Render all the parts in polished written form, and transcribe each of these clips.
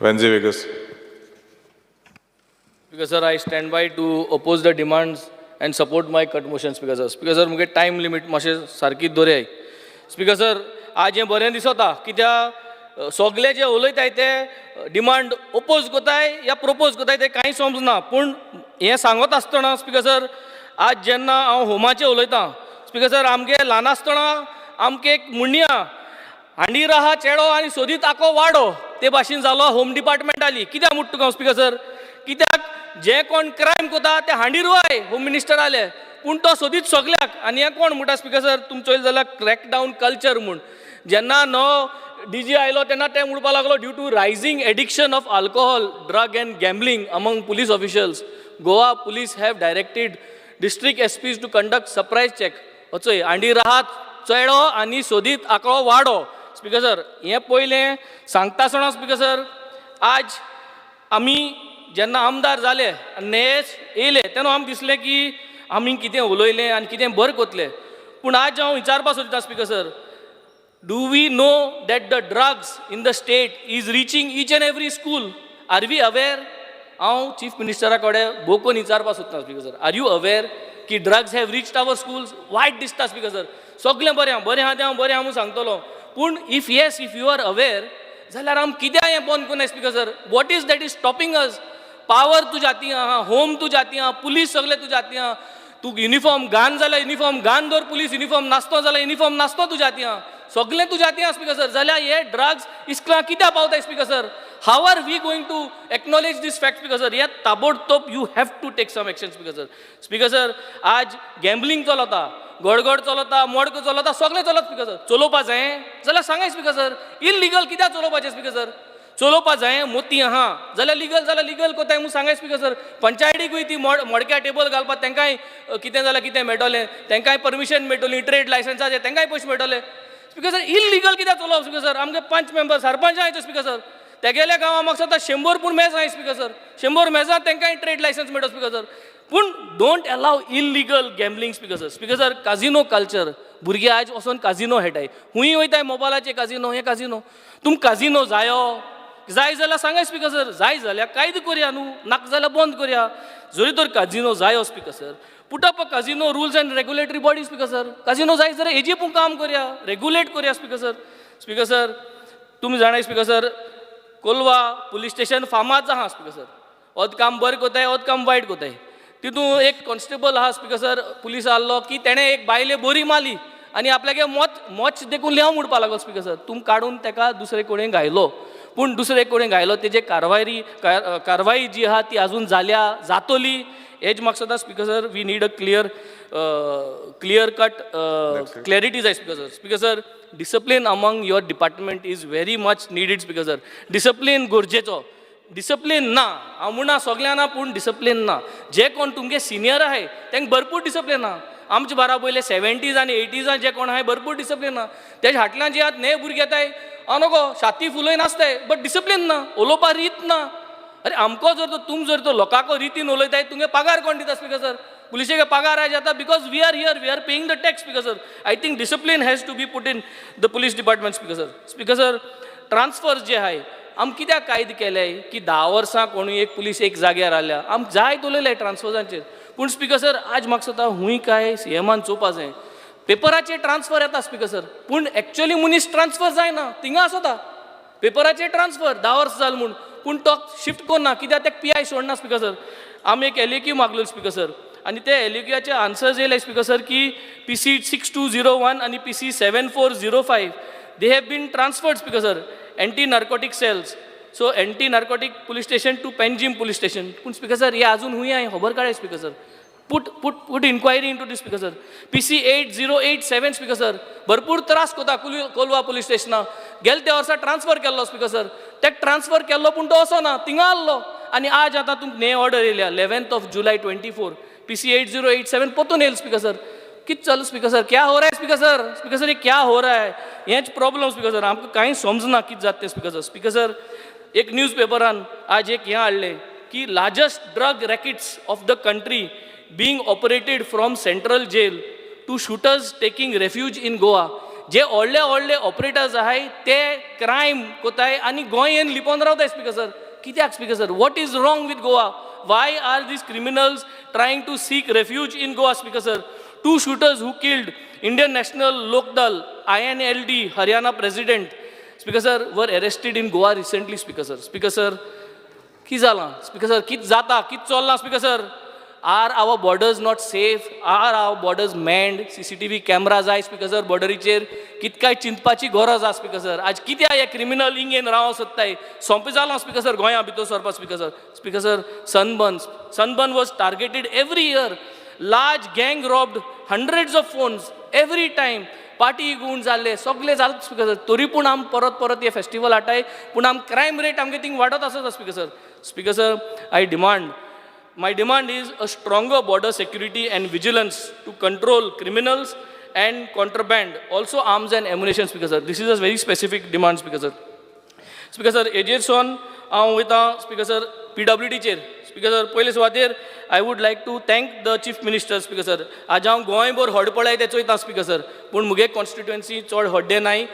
Venzy Viegas. Speaker sir, I stand by to oppose the demands and support my cut motion, Speaker sir. Speaker sir, मुगे time limit मातशें सारकीच दवरयाय. Speaker sir, आज हें बरें दिसता कित्याक सगळे जे उलयताय ते डिमांड ओपोज कोताय या प्रपोज कोताय ते कांय समजना. पूण हें सांगत आसतना स्पीकर सर, आज जेन्ना हांव होमाचें उलयतां स्पीकर सर, आमगे ल्हान आसतना आमकां एक म्हणणी आहा, हांडीर आहा चेडो आनी सोदीत आको वाडो. ते भाशेन जालो होम डिपार्टमेंट आली. कित्याक म्हणटा तुका हांव स्पीकर सर? कित्याक जे कोण क्रायम कोता ते हांडीर वय होम मिनिस्टर आले, पूण तो सोदीत सगल्याक. आनी हें कोण म्हणटा स्पीकर सर, तुमी चोयलें जाल्यार क्रॅकडावन कल्चर म्हूण जेन्ना नवो डीजी आयलो तेन्ना ते म्हणपाक लागलो, "Due to rising addiction of alcohol, drug and gambling among police officials, Goa Police have directed district SPs to conduct surprise check." वचय हांडीर आहात चेडो आनी सोदीत आकळो वाडो. स्पीकर सर, हें पयलें सांगता आसतना स्पीकर सर, आज आमी जेन्ना आमदार जाले आनी नेच येयले तेन्ना आमकां दिसलें की आमी कितें उलयलें आनी कितें बरें कोतलें. पूण आज हांव विचारपा सोदता speaker sir, do we know that the drugs in the state is reaching each and every school? Are we aware? हांव चीफ मिनिस्टरा कडेन भोव विचारपा सोदता speaker sir, are you aware की drugs have reached our schools? वायट दिसता speaker sir. सगळें बरें आहा, बरें आहा तें हांव बरें आहा म्हूण सांगतलो, पूण if yes, if you are aware जाल्यार आम कित्याक हें बंद करुनाय speaker sir? What is that is stopping us? Power तुज्या हाती आहा, होम तुज्या हाती आहा, पुलीस सगळे तुज्या हाती आहा. तूं युनिफॉर्म घान जाल्यार युनिफॉर्म घान दवर, पुलीस युनिफॉर्म नासतो जाल्यार युनिफॉर्म नासतो तुज्या हाती आहा, सगळें तुज्या हाती आहा स्पीकर सर. जाल्यार हे ड्रग्स इस्कुलां कित्याक पावताय speaker sir? How are we going to acknowledge this fact, speaker sir? हे ताबडतोब you have to take some action, speaker sir. Speaker sir, आज गॅम्बलिंग चलता, गडगड चलता, मडको चलता, सगळें चलत स्पीकर सर. चलोवपा जाय जाल्यार सांगाय स्पीकर सर, इलिगल कित्याक चलोवपाचें स्पीकर सर? चलोवपा जाय मोती आहा जाल्यार लिगल जाल्यार लिगल कोताय म्हूण सांगाय स्पीकर सर. पंचायतीकूय ती मोडक्या टेबल घालपाक तांकांय कितें जाल्यार कितें मेळटलें, तांकांय परमिशन मेळटली, ट्रेड लायसन्साचें तांकांय पयशे मेळटले. स्पीकर सर, इलिगल कित्याक चलोवप स्पीकर सर? आमगे पंच मेंबर सरपंच आहाय स्पीकर सर, तेगेल्या गांवां म्हाका दिसता 100 पूण मेजां आहाय स्पीकर सर. 100 मेजां तांकांय ट्रेड लायसन्स मेळटा स्पीकर सर, पूण don't allow illegal gambling, speaker sir. Speaker sir, casino culture, भुरगे आयज वचोन काजिनो खेळटाय. हुंय वयताय मोबायलाचे काजिनो, हे काजिनो. तुमकां काजिनो जायो जाय जाल्यार सांगाय स्पीकर सर. जाय जाल्यार कायदो करया न्हू, नाका जाल्यार बंद करया. जरी तर काजिनो जायो speaker sir, put up a casino rules and regulatory body, speaker sir. Casino जाय जाल्यार हेजी पूण काम करया, रेगुलेट करया स्पीकर सर. स्पीकर सर, तुमी जाणाय speaker sir, Colva police station फामाद आहा स्पीकर सर. अर्द काम बरें कोताय, अर्द काम वायट कोताय. तितून एक कॉन्स्टेबल आहा स्पीकर सर, पुलीस आहलो की तेणें एक बायले बरी मारली आनी आपल्यागे मोच मोच देखून लेव म्हणपा लागलो स्पीकर सर. तुम काडून तेका दुसरे कडेन घायलो, पूण दुसरे कडेन घायलो तेजे कारवाई कारवाई जी आहा ती अजून जाल्या, जातली हेज म्हाका दिसता speaker sir, we need a clear cut clarity जाय speaker sir. Speaker sir, discipline among your department is very much needed, speaker sir. Discipline गरजेचो. डिसिप्लीन ना हांव म्हणना सगळ्यां ना, पूण डिसिप्लीन ना. जे कोण तुमगे सिनियर आहाय तांकां भरपूर डिसिप्लीन आहा. आमचे बारा पयले सेवेंटीज आनी एटीजान जे कोण आहाय भरपूर डिसिप्लीन आहा. तेजे फाटल्यान जे आतां ने भुरगे येताय, हांव नको छाती फुलय नासताय, बट डिसिप्लीन ना, उलोवपा रीत ना. अरे आमको जर तो तुम जर तो लोकांको रितीन उलयताय, तुमगे पगार कोण दिता स्पीकर सर? पुलिशेक पगार आयज जाता because we are here, we are paying the tax, speaker sir. I think discipline has to be put in the police department, speaker sir. Speaker sir, transfer जे आहाय, आम कित्याक कायदे केले की 10 वर्सां कोणूय एक पुलीस एक जाग्यार आल्या? आम जायत उलयले ट्रान्सफर्सांचेर, पूण स्पीकर सर, आज म्हाका दिसता हूंय काय सी एमान चोवपा जाय. पेपराचेर ट्रान्सफर येता स्पीकर सर, पूण एक्चुअली मनीस ट्रान्सफर जायना, थिंगा आसता. पेपराचेर ट्रान्सफर 10 वर्सां जाल म्हूण, पूण तो शिफ्ट करना कित्याक तेका पी I सोडना स्पीकर सर. आमी एक एल ए क्यू मागलो स्पीकर सर, आनी ते एल ए क्यूचे आन्सर्स येयले स्पीकर सर की PC 6201 आनी PC 7405, they have been transferred, speaker sir, anti narcotic cells, so anti narcotic police station to Panjim police station. पूण स्पीकर सर, हे अजून हुंय हांवें खबर काडय speaker sir. Put inquiry into this, speaker sir. PC 8087, speaker sir, भरपूर त्रास कोता Colva police स्टेशना. गेले त्या वर्सा ट्रान्सफर केल्लो स्पीकर सर, तेका ट्रान्सफर केल्लो पूण तो वचना, थिंगा आहलो. आनी आज आतां तुमकां ने ऑर्डर येयल्या 11th of July 24, PC 8087 पोतून येयल स्पीकर सर. कित चालू स्पीकर सर? क्या हो रहा है स्पीकर सर? स्पीकर सर, ये क्या हो रहा है? हेंच प्रॉब्लम स्पीकर सर. आमकां कांय समजना कितें जाता तें स्पीकर सर. स्पीकर सर, एक न्यूज पेपरान आज एक हें हाडलें की largest drug rackets of the country being operated from central jail to shooters taking refuge in Goa. जे व्हडले व्हडले ऑपरेटर्स आहाय ते क्रायम कोताय आनी गोंयेन लिपोन रावताय स्पीकर सर. कित्याक, Speaker sir? What is wrong with Goa? Why are these criminals trying to seek refuge in Goa, Speaker sir? Two shooters who killed Indian National Lok Dal, INLD, Haryana president, Speaker sir, were arrested in Goa recently, Speaker sir. Speaker sir, कित जालां, speaker sir? कित जाता, कित चल्लां, Speaker sir? Are our borders not safe? Are our borders manned? CCTV camera जाय, speaker sir, बॉर्डरीचेर. कित काय चिंतपाची गरज आसा, स्पीकर सर. आज कित्याक हे क्रिमिनल हिंग येवन रावंक सोदताय? सोंपें जालां, स्पीकर सर, गोंया भितर सरपा, Speaker sir. Speaker sir, sunburn, Sunburn was targeted every year. Large gang robbed hundreds of phones every time. Party गुण जाल्ले सगळे जाले, स्पीकर सर. तरी पूण आम परत परत हे फेस्टिवल हाडटाय, पूण आम क्रायम रेट आमगे थिंग वाडत आसा, Speaker sir. Speaker sir, I demand my demand is a stronger border security and vigilance to control criminals and contraband, also arms and ammunition, Speaker sir. This is a very specific demand, Speaker sir. Speaker sir, हेजेर सोन हांव वयता, speaker sir, पीडब्ल्यूडीचेर. Speaker sir, पयले सुवातेर I would like to thank the Chief Minister, Speaker sir. आज हांव गोंयभर हड पळय ते चोयता, स्पीकर सर, पूण मुगे कॉन्स्टिट्युएन्सी चड हड्डे नाय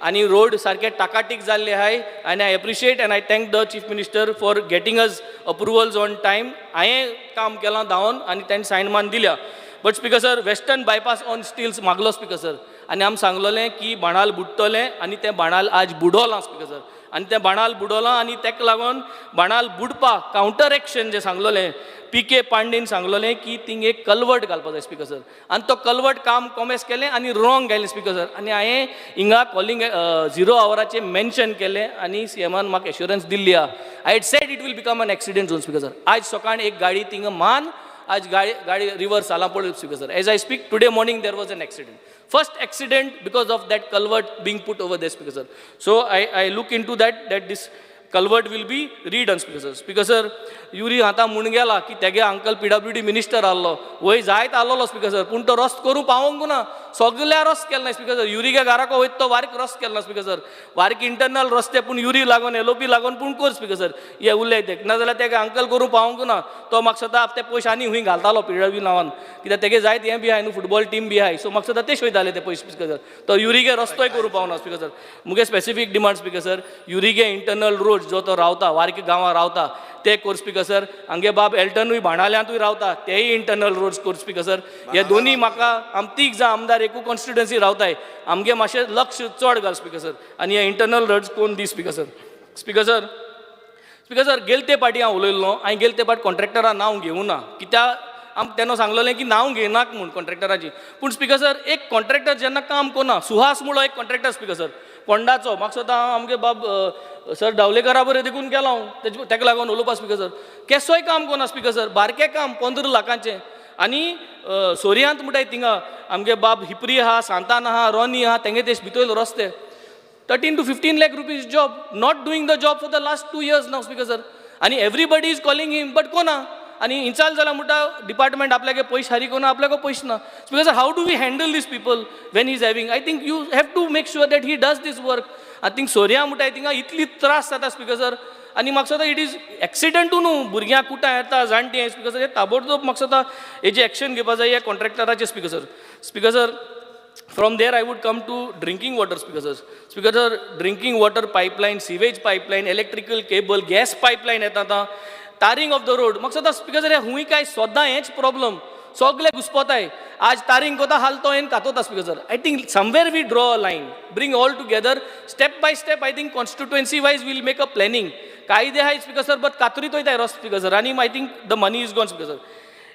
आनी रोड सारके टाकाटीक जाल्ले आहाय आनी I appreciate and I thank the Chief Minister for getting us approvals on time. हांवें काम केलां धांवन आनी ताणें सायन मान दिल्या. But, Speaker sir, Western Bypass on stilts मागलो, स्पीकर सर, आनी आमी सांगलोलें की बाणाल बुडटलें आनी तें बाणाल आज बुडोलां, स्पीकर सर. आनी तें बाणाल बुडोलां आनी तेका लागून बाणाल बुडपाक कावंटर एक्शन जें सांगलोलें, P K Pandian सांगलोलें key thing एक कलवट घालपा जाय, स्पीकर सर. आनी तो कलवट काम कॉमेस केलें आनी रॉंग घायलें, स्पीकर सर. आनी हांवें हिंगा कॉलिंग झिरो आवराचेर मेन्शन केलें आनी सीएमान म्हाका एश्योरन्स दिल्ली आहा. I said it will become an accident zone, Speaker sir. आयज सकाळी एक गाडी थिंगा मान आज गाडी रिवर्स जाला पळय, Speaker sir. As I speak, today morning there was an accident, first accident because of that culvert being put over there, Speaker sir. So I look into that, that this culvert will be redone, Speaker sir. Speaker sir, Yuri आतां म्हूण गेला की तेगे uncle PWD minister आहलो, वय जायत आहलोलो, speaker sir, पूण तो रस्तो करूंक पावोंक ना. सगल्या रस्तो केलो ना, स्पीकर सर. युरीगे घराको वयता तो बारीक रस्तो केलो ना, स्पीकर सर. बारीक इंटरनल रस्ते, पूण युरी लागून, एलओपी लागून पूण कर, स्पीकर सर. हे उलयत ते नाजाल्यार तेगे अंकल करूंक पावोंक ना. तो म्हाका सदां ते पयशे आनी खूंय घालतालो पीडब्ल्यू नांवान, कित्याक तेगे जायत हें बी आहाय न्हू, फुटबॉल टीम बी आहाय. सो म्हाका सदां ते वयताले ते पयशे, स्पीकर सर. तो युरीगे रस्तोय करूंक पावना, स्पीकर सर. मुगे स्पेसिफीक डिमांड, स्पीकर सर, युरीगे इंटरनल रोड जो तो रावता, वारके गांवां रावता, ते कोर, स्पीकर सर. हांगे बाब एल्टनूय बाणाल्यांतूय रावता, तेय इंटरनल रोड्स कोर, स्पीकर सर. हे दोनी म्हाका, आम तीग जाण आमदार एकू कॉन्स्टिट्युएन्सी रावताय, आमगे मातशें लक्ष चड घाल, स्पीकर सर, आनी हे इंटरनल रोड्स कोन दी, Speaker sir. Speaker sir, Speaker sir, गेल ते पाटी हांव उलयल्लो. हांवें गेल ते पाट कॉन्ट्रॅक्टरा नांव घेवना, कित्याक आम तेन्ना सांगलेलें की नांव घेयनाक म्हूण कॉन्ट्रॅक्टराची. पूण स्पीकर सर, एक कॉन्ट्रॅक्टर जेन्ना काम करना, सुहास म्हणलो एक कॉन्ट्रॅक्टर, स्पीकर सर, फोंडाचो, म्हाका सदां आमगे बाब सर दावलेकरा बरें देखून गेलो हांव तेजे, तेका लागून उलोवपा. स्पीकर सर, केसोय काम करना, स्पीकर सर, बारकें काम 15 लाखांचें. आनी सोरयांत म्हणटाय थिंगा आमगे बाब हिपरी आहा, सांतान आहा, रोनी आहा, तेंगे ते भितर रस्ते, 13 to 15 lakh rupees job, not doing the job for the last 2 years now, Speaker sir. आनी everybody is calling him, but कोना आनी इन्चाल जाला म्हणटा डिपार्टमेंट आपल्यागे पयशे हारी कोना, आपल्याक पयशे ना. Speaker sir, how do we handle these people when is having? I think you have to make sure that he does this work. I think सोरया म्हणटाय थिंगा इतली त्रास जाता, स्पीकर सर. आनी म्हाका दिसता it is एक्सिडंटू न्हू, भुरग्यांक कुटां येता, जाणटीं. स्पीकर सर, हे ताबडतोब म्हाका दिसता हेजी एक्शन घेवपा जाय ह्या कॉन्ट्रॅक्टराचे, Speaker sir. Speaker sir, from there I would come to drinking water, Speaker sir. Speaker sir, drinking water pipeline, sewage pipeline, electrical cable, gas pipeline येता आतां, टारींग ऑफ the road. म्हाका सदां, स्पीकर सर, हे खूंय काय सद्दां हेंच प्रॉब्लम, सगळे घुसपोताय. आज टारींग कोता, हाल तो येन कातोता. Speaker sir, I think somewhere we draw a line, bring all together step by step. I think constituency wise we'll make a planning. कायदे आहाय, स्पीकर सर, बट कातरीत वयताय रस्तो, स्पीकर सर, आनी I think the money is gone, Speaker sir.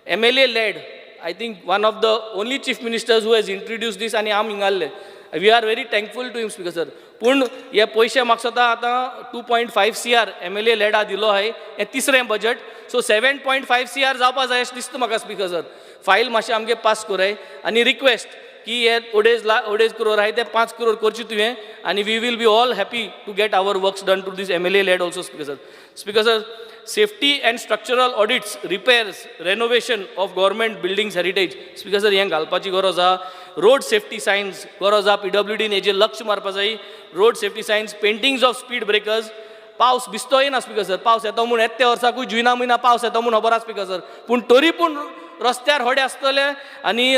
MLA LAD, I think one of the only chief ministers who has introduced this आनी आम हिंगाल्ले. We are very thankful to him, Speaker sir. पूण हे पयशे म्हाका दिसता आतां 2.5 CR MLA लेडा दिलो आहे, हें तिसरें budget, so 7.5 CR जावपा जाय अशें दिसता म्हाका. स्पीकर सर, फायल मातशें आमगे पास कोराय आनी रिक्वेस्ट की हे अडेज ला 2.5 करोड आहाय ते 5 करोड करचे तुवें आनी we will be all happy to get our works done to this MLA LAD also, Speaker sir. Speaker sir, safety and structural audits, repairs, renovation of government buildings heritage. Speaker sir, हें घालपाची गरज आहा. Road safety science गरज आहा. पीडब्ल्यूडीन हेजेर लक्ष मारपा जाय. Road safety signs, paintings of speed breakers. पावस बिस्तोय ना, स्पीकर सर. पावस येता म्हूण येत त्या वर्साकूय जुना म्हयना पावस येता म्हूण खबर आसा, स्पीकर सर, पूण तरी पूण रस्त्यार होडे आसतले आनी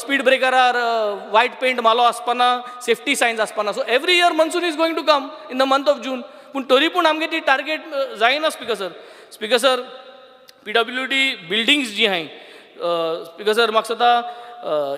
स्पीड ब्रेकरार वायट पेंट मालो आसपाना, सेफ्टी सायन्स आसपाना. So every year monsoon is going to come in the month of June, पूण तरी पूण आमगे ती टार्गेट जायना, speaker sir. Speaker sir, PWD buildings जी आहाय, स्पीकर सर, म्हाका दिसता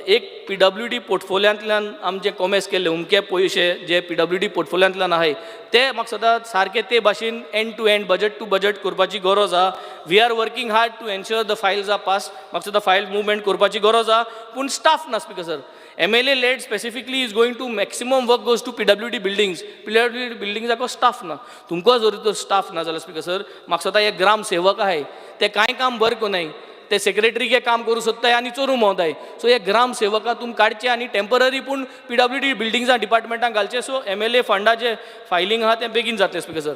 एक पीडब्ल्यूडी पोर्टफोलियांतल्यान आमचे कॉमेस केल्ले उमके पयशे जे पीडब्ल्यूडी पोर्टफोलियांतल्यान आहाय, ते म्हाका दिसता सारके ते भाशेन end to end, budget to budget करपाची गरज आहा. We are working hard to ensure the files are pass. म्हाका दिसता फायल मुवमेंट करपाची गरज आहा, पूण स्टाफ ना, speaker sir. MLA led specifically is going to, maximum work goes to PWD buildings. PWD बिल्डिंग्साको staff ना. तुमकां जर तर स्टाफ ना जाल्यार, स्पीकर सर, म्हाका दिसता हे ग्राम सेवक आहाय, ते कांय काम बरें करनाय. ते सेक्रेटरीगे काम करूं सोदताय आनी चोरूं भोंवताय. सो हे ग्राम सेवका तुमी काडचे आनी टेंपररी पूण पीडब्ल्यूडी बिल्डिंग्सां डिपार्टमेंटान घालचे. सो एमएलए फंडाचे फायलींग आहा तें बेगीन जातलें, speaker sir.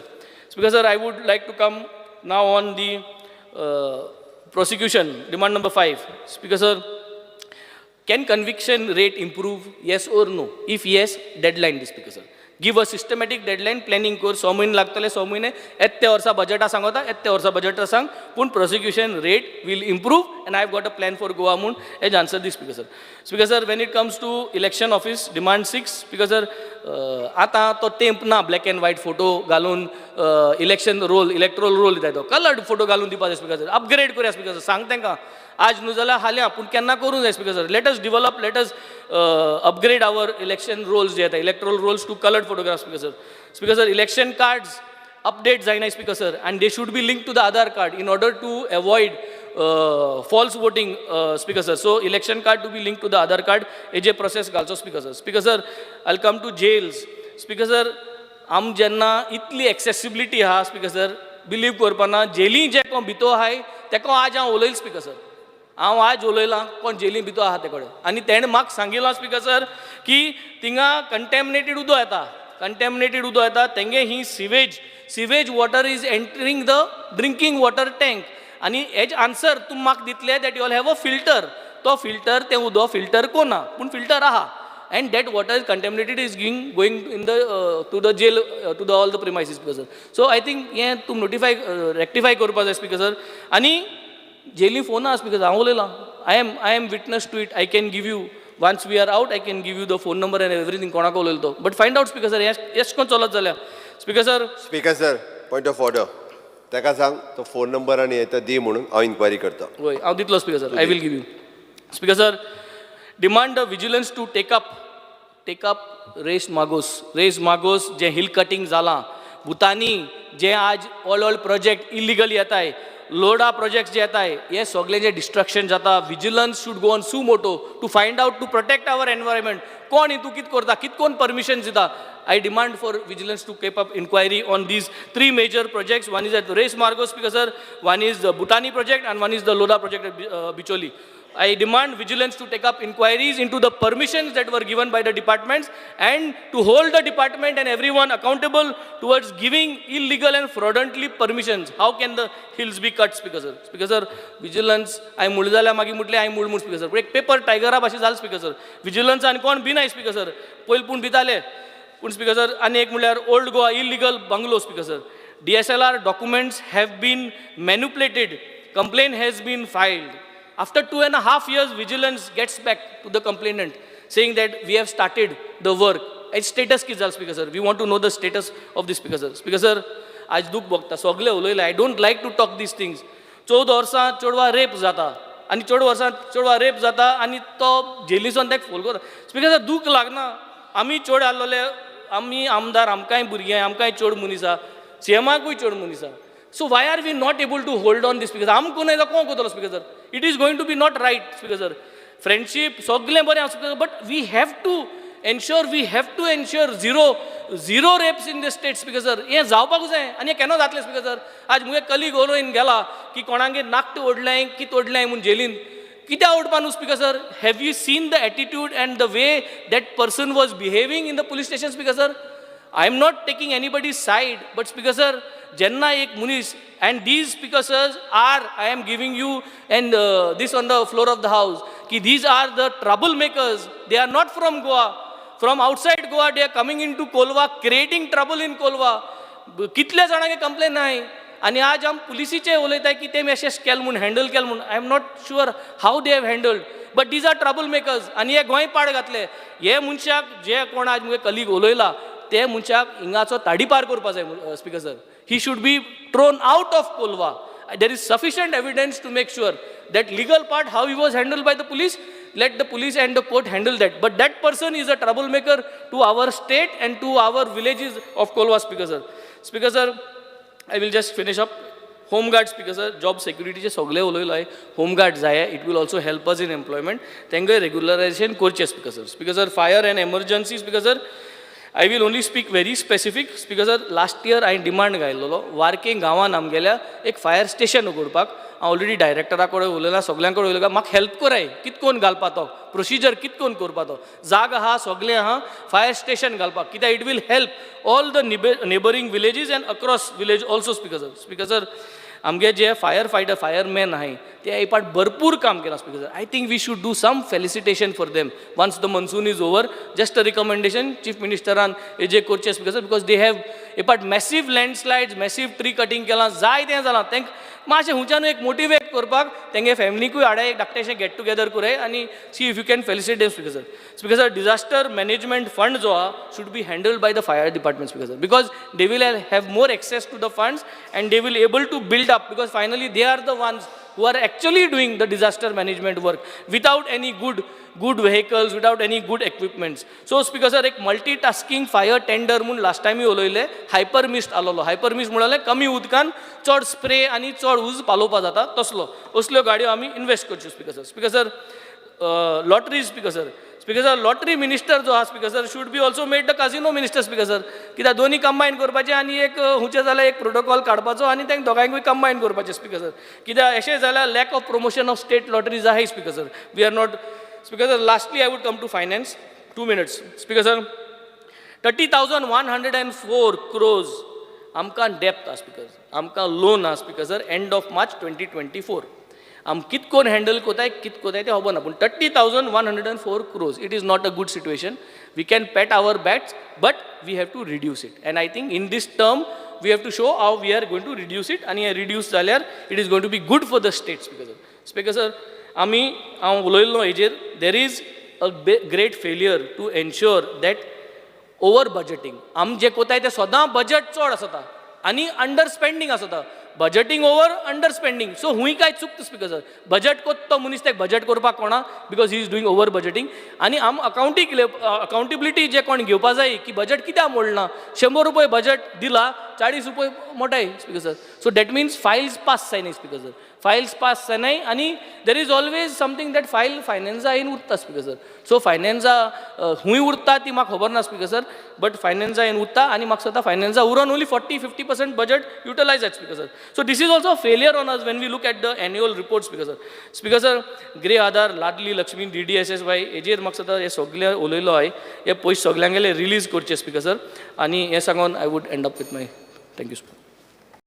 Speaker sir, I would like to come now on the prosecution, demand number 5. Speaker sir, can conviction rate improve? Yes or no? If yes, deadline this, speaker sir. Give a systematic deadline, planning कर. 6 म्हयने लागतले, 6 म्हयने येत. वर्सा बजेटा सांगता, येत वर्सा बजेटा सांग, पूण prosecution rate will improve and I have got a plan for Goa म्हूण has answer the, speaker sir. Speaker sir, when it comes to election office, demand 6, speaker sir, आतां तो तेंप ना ब्लॅक अँड व्हायट फोटो घालून election role, electoral role दिता. तो coloured photo घालून दिवपा जाय, स्पीकर सर. अपग्रेड करूया, स्पीकर सर. सांग तांकां आज न्हू जाल्यार हाल्या, पूण केन्ना करूंक जाय, speaker sir. Let us develop, let us upgrade our election rolls जे येता, electoral rolls, to colored photograph, speaker sir. Speaker sir, election cards update जायना, speaker sir, and they should be linked to the Aadhaar card in order to avoid false voting, speaker sir. So election card to be linked to the Aadhaar card, हेजे process घालचो, speaker sir. Speaker sir, I come to jails. Speaker sir, आम जेन्ना इतली accessibility आहा, speaker sir, believe करपाना, jelly जे कोण भितर आहाय तेका आज हांव उलयलें, स्पीकर सर. हांव आज उलयलां कोण जेली भितर आहा ते कडेन आनी तेणें म्हाका सांगिलां, स्पीकर सर, की थिंगा कंटेमिनेटेड उदक येता, कंटेमिनेटेड उदक येता. तेंगे ही sewage water is entering the drinking water tank. आनी हेज आन्सर तुमी म्हाका दितले that you all have a filter. तो फिल्टर, तें उदक फिल्टर कोना, पूण फिल्टर आहा and that water is contaminated, is going in the to the jail, to the all the premises, speaker sir. So I think हें तूं notify, rectify करपा जाय, स्पीकर सर. आनी जेली फोन आहा, स्पीकर, हांव उलयलां. I am witness to it. I can give you, once we are out, I can give you the phone number and everything, कोणाक उलयलो तो. But find out, speaker sir, हें एश कोन चलत जाल्यार, speaker sir. Speaker sir, point of order. ताका सांग तो फोन नंबर आनी येता दी म्हणून, हांव इन्क्वायरी करता. वय, हांव दितलो, speaker sir. I will give you. Speaker sir, demand the vigilance to take up Reis Magos. Reis Magos J hill cutting जालां, भुतानी जे आज ऑल ऑल प्रोजेक्ट इलिगल येताय, लोडा प्रोजेक्ट जे येताय, हे सगळे जे डिस्ट्रक्शन जाता, vigilance should go on suo moto to find out, to protect our environment. कोण हितू कित करता, कित कोण परमिशन दिता? I demand for vigilance to keep up inquiry on these three major projects. One is at Reis Magos, speaker sir, one is the Bhutani project and one is the Lodha project at Bicholi. I demand vigilance to take up inquiries into the permissions that were given by the departments and to hold the department and everyone accountable towards giving illegal and fraudulently permissions. How can the hills be cut, speaker sir? Speaker sir, vigilance, हांवें म्हणलें जाल्यार मागीर म्हटलें हांवें म्हूण, speaker sir. एक paper टायगरा भाशेन जालें, स्पीकर सर. विजिलन्स आनी कोण बी नाय, स्पीकर सर. पयलीं पूण भिताले पूण, स्पीकर सर. आनी एक म्हणल्यार Old Goa illegal bungalow, speaker sir. DSLR documents have been manipulated, complaint has been filed. After 2.5 years, vigilance gets back to the complainant saying that we have started the work. Its status कितें जालें, speaker sir? We want to know the status of the, speaker sir. Speaker sir, आज दूख भोगता. सगळे उलयले. I don't like to talk these things. 14 वर्सां चेडवा rape जाता आनी 14 वर्सां चेडवा रेप जाता आनी तो जेलीसून ताका फोन करता. स्पीकर सर, दूख लागना. आमी चेड आहलोले, आमी आमदार, आमकांय भुरगीं, आमकांय चेड मनीस आहा, सीएमाकूय चेड मनीस आहा. So why are we not able to hold on this, speaker? आमकां न्हय जाल्यार कोण करतलो, speaker sir? It is going to be not right, speaker sir. Friendship सगळें बरें आसा, but we have to ensure, we have to ensure zero rapes in the state, speaker sir. हें जावपाकूच जाय आनी हें केन्ना जातलें, स्पीकर सर? आज मुगे कलीग उलोवन गेला की कोणागेर नाकट ओडलें, कित ओडलें म्हूण जेलीन. कित्याक ओडपा न्हू, speaker sir? Have you seen the attitude and the way that person was behaving in the police station, speaker sir? I am not taking anybody side, but speaker sir, जेन्ना एक मनीस, and these, speaker sirs, are, I am giving you and this on the floor of the house की these are the trouble makers. They are not from Goa. From outside Goa they are coming into Colva, creating trouble in Colva. कितल्या जाणांक complain नाय. आनी आज आम पुलिसीचे उलयताय की तेमी अशें केलें म्हूण, हँडल केलें म्हूण. I am not sure how they have handled, but these are trouble makers. आनी हे गोंय पाड घातले. हे मनशाक जे कोण आज मुगे कलीग उलयला, ते मनशाक हिंगाचो ताडीपार करपा जाय, Speaker sir. He should be thrown out of Colva. There is sufficient evidence to make sure that legal part, how he was handled by the police, let the police and the court handle that. But that person is a troublemaker to our state and to our villages of Colva, Speaker sir. Speaker sir, I will just finish up. Home guard, Speaker sir, job security सगळे उलयलो आहे. Home guard जाय, it will also help us in employment. तांकां रेगुलरायझेशन करचें, Speaker sir. Speaker sir, fire and emergency, Speaker sir, I will only speak very specific. Speaker sir, last year हांवें demand घायलेलो वार्के गांवान आमगेल्या एक फायर स्टेशन उगडपाक. हांव already डायरेक्टरा कडेन उलयलां, सगल्यां कडेन उलयलां. म्हाका हेल्प कराय, कित कोन घालपा तो प्रोसिजर, कित कोन करपा तो. जाग आहा, सगलें आहा, फायर स्टेशन घालपाक, कित्याक it will help all the neighbouring villages and across village also, Speaker sir. Speaker sir, आमगे जे फायर फायटर, फायरमॅन आहाय, ते हे पाट भरपूर काम केलां, Speaker sir. I think we should do some felicitation for them once the monsoon is over. Just a recommendation, chief मिनिस्टरान हे जे करचें, Speaker sir, because they have हे पाट massive landslides, massive tree cutting केलां, जाय तें जालां. तांकां मातशें हुंच्यान एक मोटिवेट करपाक तेंगे फॅमिलीकूय हाडाय, एक धाकटेशें गेट टुगेदर कराय आनी see if you can felicitate, Speaker sir. Speaker sir, disaster management fund जो आहा should be handled by the fire department, Speaker sir, because they will have more access to the funds and they will able to build up, because finally they are the ones who are actually doing the disaster management work without any good vehicles, without any good equipments. So, Speaker sir, एक multitasking fire tender म्हूण last टायमूय उलयले. Hyper mist आलोलो. Hyper mist म्हळ्यार कमी उदकान चड spray आनी चड उज पालोवपा जाता तसलो. असल्यो गाडयो आमी इन्वेस्ट करच्यो, Speaker sir. Speaker sir, lottery, Speaker sir. Speaker sir, lottery minister जो आहा, Speaker sir, should be also made the casino minister, Speaker sir, कित्याक दोनी कंबायन करपाचें आनी एक हुंचे जाल्यार एक प्रोटोकॉल काडपाचो आनी तांकां दोगांयकूय कंबायन करपाचें, स्पीकर सर. कित्याक अशें जाल्यार lack of promotion of state lotteries आहाय, Speaker sir. We are not, Speaker sir. Lastly, I would come to finance, 2 minutes, Speaker sir. 30,104 crores आमकां डेप्थ आहा, स्पीकर. आमकां लोन आहा, Speaker sir. End of March 2024 आम कित कोन handle कोताय, कित कोताय तें खबर ना, पूण 30,104 crores, it is not a good situation. We can pat our backs, but we have to reduce it, and I think in this term we have to show how we are going to reduce it. आनी हें reduce जाल्यार it is going to be good for the state, Speaker sir. Speaker sir, आमी हांव उलयल्लो हेजेर, there is a great failure to ensure that over budgeting. आम जे कोताय ते सदां बजट चड आसता आनी अंडर स्पेंडींग आसता, budgeting over under spending. So हुंय काय चुकता, स्पीकर सर. बजट कोत्ता तो मनीस तेका बजट करपाक कोणा, because he is doing over budgeting. आनी आम अकावंटीक अकाउंटेबिलिटी जे कोण घेवपा जाय की बजट कित्याक मोडना. 100 रुपये बजट दिला, 40 रुपये मोटाय, Speaker sir. So that means files pass जायनाय, स्पीकर सर. फायल्स पास जायनाय आनी there is always something that file फायनान्सा येन उरता, स्पीकर सर. सो फायनान्सा खूंय उरता ती म्हाका खबर ना, स्पीकर सर, बट फायनान्सा येन उरता आनी म्हाका दिसता फायनान्सा उरोन only 40-50% budget utilize जाता, Speaker sir. So this is also failure on us when we look at the annual report, Speaker sir. Speaker sir, Grih Aadhar, Ladli Lakshmi, DDSSY हेजेर म्हाका दिसता हे सगळे उलयलो हांवें. हे पयशे सगल्यांगेले रिलीज करचे, स्पीकर सर. आनी हें सांगून I would end up with my, thank you.